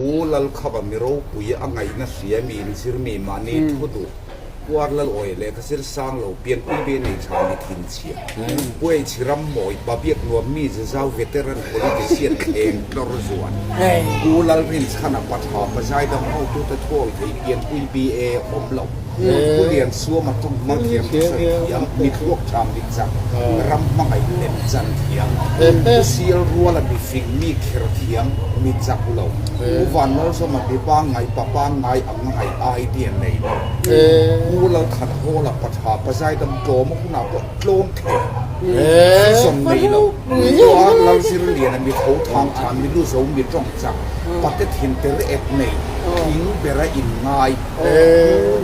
Pu Lalkhapa mi ropui a ngaihna hria mi inzir mi mahni thu duh Puar Lalawi lehkha zir sang lo pianpui ve nei tha mi thinchhia Pu Eichhi Rammawi Pabiak nuam mi zezau veteran politician thleng tlawr zuan Pu Lalrinchhana Patha Pazaidam hotute thuawi thei pianpui BA awm lo Pu Liansuama tawng hmang thiam thusawi thiam mi thluak tha mi chak ram hmangaih lem chan thiam Pu Sial Ruala mi fing mi kher thiam mi chak lo Pu Vanlalzawma mi pangngai pa pangngai ang a ngaih idea nei lo Pu Lalkhanhawla pa tha pa zaidam tlawm a hunah pawh tlawm thei vision nei lo Pu Ar Lalzirliana mi tho thang tha mi lu zo mi tawng chak pate thin te re ek nei tling bera in ngai Pu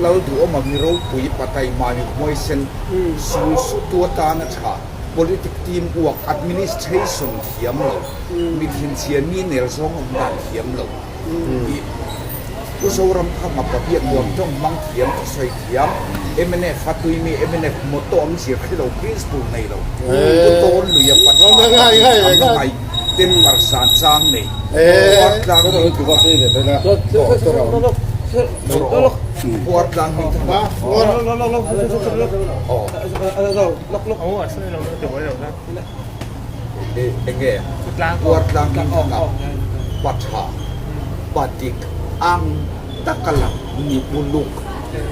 Lalduhawma mi ropui pa taima mi hmuaisen sul sutu atana tha politic team uak administration thiam lo mi thinchhia mi nel zawng awm dan thiam lo tih Pu Zoramthanga Pabiak nuam tawng hmang thiam thusawi thiam mnf a tui mi mnf motto ang zir hre lo principle nei lo Pu Tawnluia Patha ang a ngaih temper zan chang nei Puartlang Puartlang hmingthanga Enge Puartlang hmingthanga Patha Padik ang taka lang mi uluk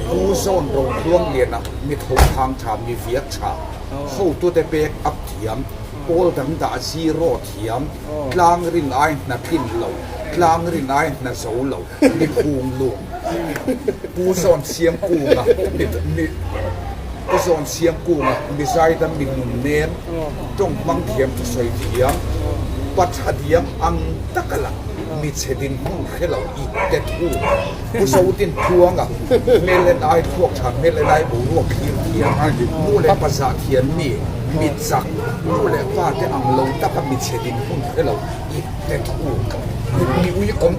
Pu Zawn Rotluangliana mi tho thang tha mi viak tha hotute pek up thiam pawl dang dah zero thiam tlang rin ai hna tlin lo tlang rin ai hna zo lo mi phung lung Pu Zawn Siamkunga mi Pu Zawn Siamkunga mi zaidam mi nun nen tawng hmang thiam thusawi thiam pa tha diam ang taka lang mi chhe din hmun hre lo i te thu Pu Zotin Tluanga hmel en ai thluak tha hmel en ai boruak thlir thiam nu leh pa zah thiam mi mi chak nu leh pa te ang lo taka mi chhe din hmun hre lo i te thu mi ui awm.